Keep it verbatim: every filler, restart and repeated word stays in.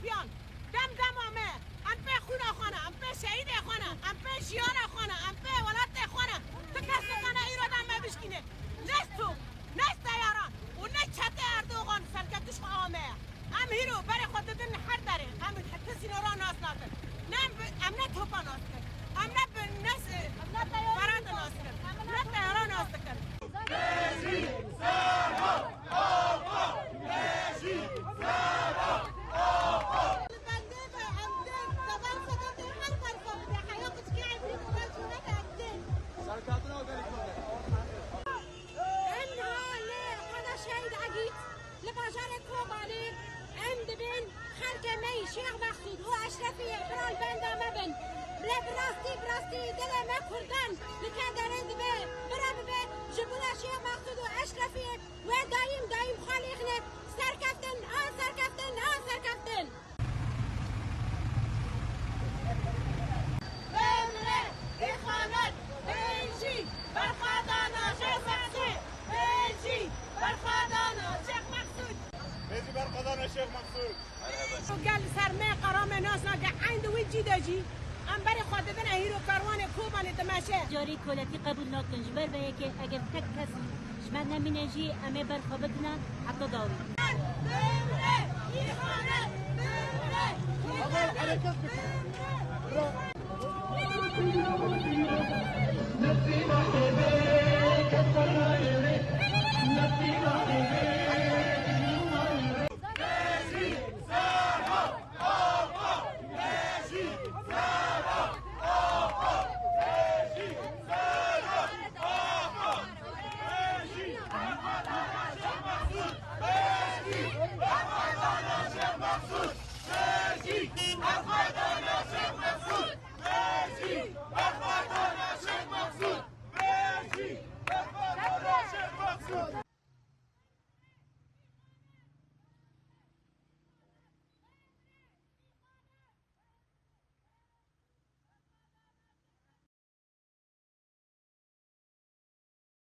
Piyan, dem dema me, em pê xwîna xwe ne, em pê şehîdê xwe ne, em pê jiyana xwe ne, em pê welatê xwe ne. Ti kes nikane îro dem me bişkîne. Ne top, ne teyaran û ne çetê Erdogan serketiş xwe ame ye. Em hîro berê xwe didin her derê. Em ti sînora nas nakin. Ne em bi, em ne topa nas dikin. Em ne bi, ne s-, em ne teyaran nas dikin. Ne teyaran nas dikin. Em niha li Qada Şehîd Egîd li bajarê Kobanê em dibin xelkê me yî Şêx Mexsûd û Eşrefiyê bira li benda me bin. Lê bi rastî, bi rastî dilê me Kurdan li Kenderê dibe bira bibe ji bona Şêx Mexsûd û Eşrefiyê. We dayîm dayîm xwe lêxine. Serkeftin, a serkeftin, a serkeftin. Bimre îxanet, bêjî berxwedana Şêx Mexsûd, bêjî berxwedana Şêx Mexsûd. Bêjî berxwedana Şêx Mexsûd. Gel ser me qara me nas nake, eyn di wî cî de jî em berê xwe didine hîro karwanê Kobanê dimeşe. Carî koletî qebûl nakin, ji ber vê yekê eger tek kes ji me nemîne jî em ê ber xwe bidine heta dawî.